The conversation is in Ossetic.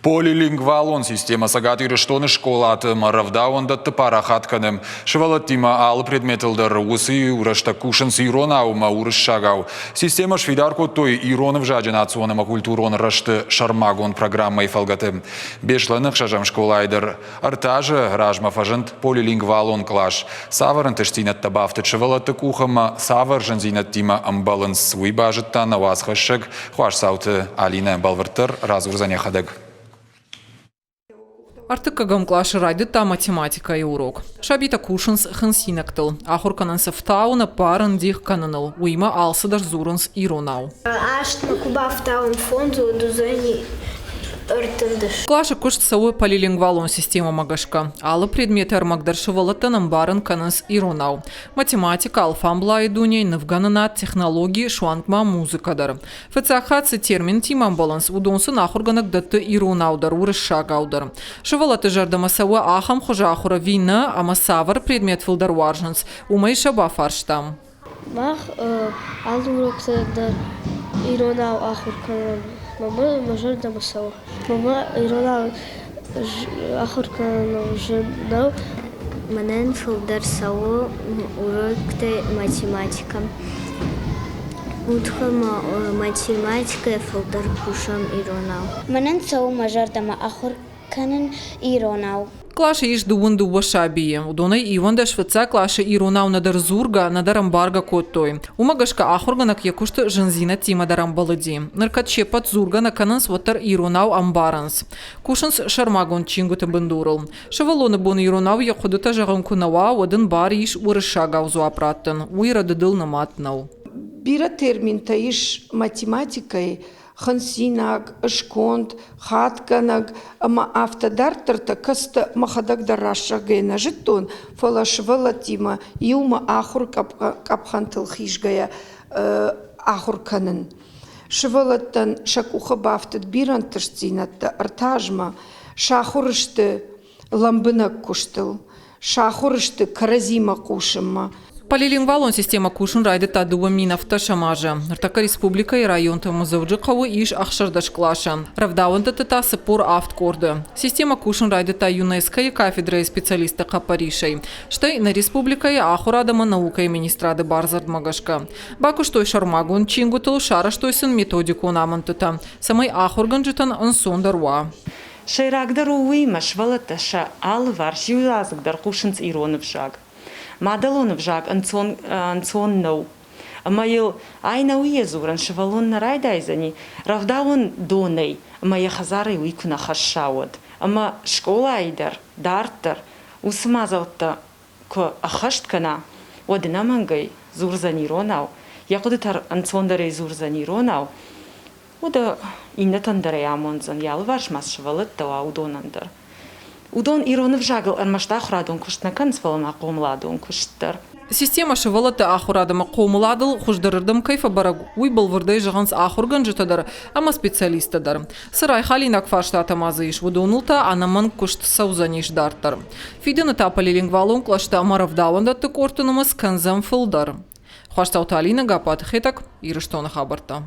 Полилингвалон системӕ Цӕгат Ирыстоны скъолаты ӕмӕ рӕвдауӕндӕтты парахат кӕны. Сывӕллӕттимӕ алы предметыл дӕр уыцы иу рӕстӕг кусынц иронау ӕмӕ уырыссагау. Системӕ сфидар кодтой ирон ӕвзаджы национ ӕмӕ культурон рӕзты сӕрмагонд программӕйы фӕлгӕты. Беслӕны ӕхсӕзӕм скъолайы дӕр ӕртӕ азы размӕ фӕзынд полилингвалон кълас. Цавӕр ӕнтыстдзинӕдтӕ бафтыд сывӕллӕтты къухы ӕмӕ цавӕр зындзинӕдтимӕ ӕмбӕлынц, уый базыдта нӕ уацхӕссӕг Хуасдзауты Алинӕ бӕлвырддӕр радзурдзӕн йӕхӕдӕг. Ӕртыккӕгӕм къласы райдыдта математикӕйы урок. Сабитӕ кусынц хынцинӕгтыл, ахуыр кӕнынц ӕфтауын, ӕппарын, дих кӕныныл. Уыимӕ алцыдӕр дзурынц иронау. Астмӕ куы бафтауын фондз, уӕд уыдзӕни 13. Къласы куыст цӕуы полилингвалон системӕмӕ гӕсгӕ. Алы предметы ӕрмӕг дӕр сывӕллӕттӕн ӕмбарын кӕнынц иронау. Математикӕ, алфамблайы дунейы нывгӕнынад, технологи, суанг ма музыкӕ дӕр. Фыццаг хатт цы терминтимӕ ӕмбӕлынц, уыдон сын ахуыргӕнӕг дӕтты иронау дӕр, уырыссагау дӕр. Сывӕллӕтты зӕрдӕмӕ цӕуы ахӕм хуызы ахуыр ӕви нӕ, ӕмӕ цавӕр предмет фылдӕр уарзынц, уымӕй сӕ бафарстам. Мах алы уроктӕ дӕр иронау ахуыр кӕнӕм. Мамӕ мӕ зӕрдӕмӕ цӕуы. Мамӕ иронау ахуыр кӕнын зын нӕу. Мӕнӕн фылдӕр цӕуы уроктӕ математикӕ. Удхӕмӕ математикӕйӕ фылдӕр кусӕм иронау. Мӕнӕн цӕуы мӕ зӕрдӕмӕ ахуыр кӕнын иронау. Къласы ис дыууын дыууӕ сабийы. Уыдонӕй 11 фыццаг къласы иронау нӕдӕр дзургӕ, нӕдӕр ӕмбаргӕ кодтой. Уымӕ гӕсгӕ ахуыргӕнӕг йӕ куысты зындзинӕдтимӕ дӕр ӕмбӕлыди. Ныр кӕд се ппӕт дзургӕ нӕ кӕнынц, уӕддӕр иронау ӕмбарынц. Кусынц сӕрмагонд чингуыты бындурыл. Сывӕллоны бон иронау йӕ хъуыдытӕ зӕгъын куы нӕ уа, уӕд ын бар ис уырыссагау дзуапп раттын. Уый рӕдыдыл нымад нӕу. Бирӕ терминтӕ ис математикӕйы, хынцинаг, сконд, хатгӕнӕг ӕмӕ афтӕ дарддӕртӕ, кӕцытӕ мӕхӕдӕг дӕр раст зӕгъгӕйӕ нӕ зыдтон, фӕлӕ сывӕллӕттимӕ иумӕ ахуыр къӕпхӕнтыл хизгӕйӕ ахуыр кӕнын. Сывӕллӕттӕн сӕ къухы бафтыд бирӕ ӕнтыстдзинӕдтӕ ӕртӕ азмӕ, сахуыр сты лӕмбынӕг куыстыл, сахуыр сты кӕрӕдзимӕ хъусынмӕ. Полилингвалон системӕ кусын райдыдта 2017 азы. Ныртӕккӕ республикӕйы районты ӕмӕ Дзӕуджыхъӕуы ис 16 къласы, рӕвдауӕндӕтты та 47 къорды. Системӕ кусын райдыдта ЮНЕСКО-йы кафедрӕйы специалистты хъӕппӕрисӕй, стӕй нӕ республикӕйы ахуырад ӕмӕ наукӕйы министрады бардзырдмӕ гӕсгӕ. Бакуыстой сӕрмагонд чингуытыл, сарӕзтой сын методикон амындтытӕ, цӕмӕй ахуыргӕнджытӕн ӕнцондӕр уа. Сӕйрагдӕр у уый, мӕ сывӕллӕттӕ сӕ алыварс иудадзыг дӕр хъусынц ирон ӕвзаг. Мадӕлон ӕвзаг ӕнцон, ӕнцон нӕу. Ӕмӕ йыл ай нӕуи йӕ дзурын сывӕллон нӕ райдайдзӕни, рӕвдауӕн донӕй ӕмӕ йӕ хӕдзарӕй уый куы нӕ хӕсса, уӕд. Ӕмӕ скъолайы дӕр, дарддӕр уыцы мадзӕлттӕ куы ӕххӕст кӕна, уӕд ӕнӕмӕнгӕй дзурдзӕн иронау, йӕ хъуыдытӕ ӕнцондӕрӕй дзурдзӕн иронау, уӕд иннӕтӕн дӕр ӕй амондзӕн, йӕ алыварс ма цы сывӕллӕттӕ уа, уыдонӕн дӕр. Уыдон ирон ӕвзагыл ӕрмӕст ахуырадон куыст нӕ кӕнынц, фӕлӕ ма хъомыладон куыст дӕр. Системӕ сывӕллӕтты ахуырад ӕмӕ хъомыладыл хуыздӕрырдӕм кӕй фӕбӕрӕг, уый бӕлвырдӕй зӕгъынц ахуыргӕнджытӕ дӕр ӕмӕ специалисттӕ дӕр. Цы райхалинаг фарстатӕ ма дзы ис, уыдоныл та ӕнӕмӕнг куыст цӕудзӕнис дарддӕр. Фидӕны та полилингвалон кълӕстӕ ӕмӕ рӕвдауӕндӕтты къордты нымӕц кӕндзӕн фылдӕр. Хуастауты Алинӕ, Гаппаты Хетӕг, Ирыстоны хабӕрттӕ.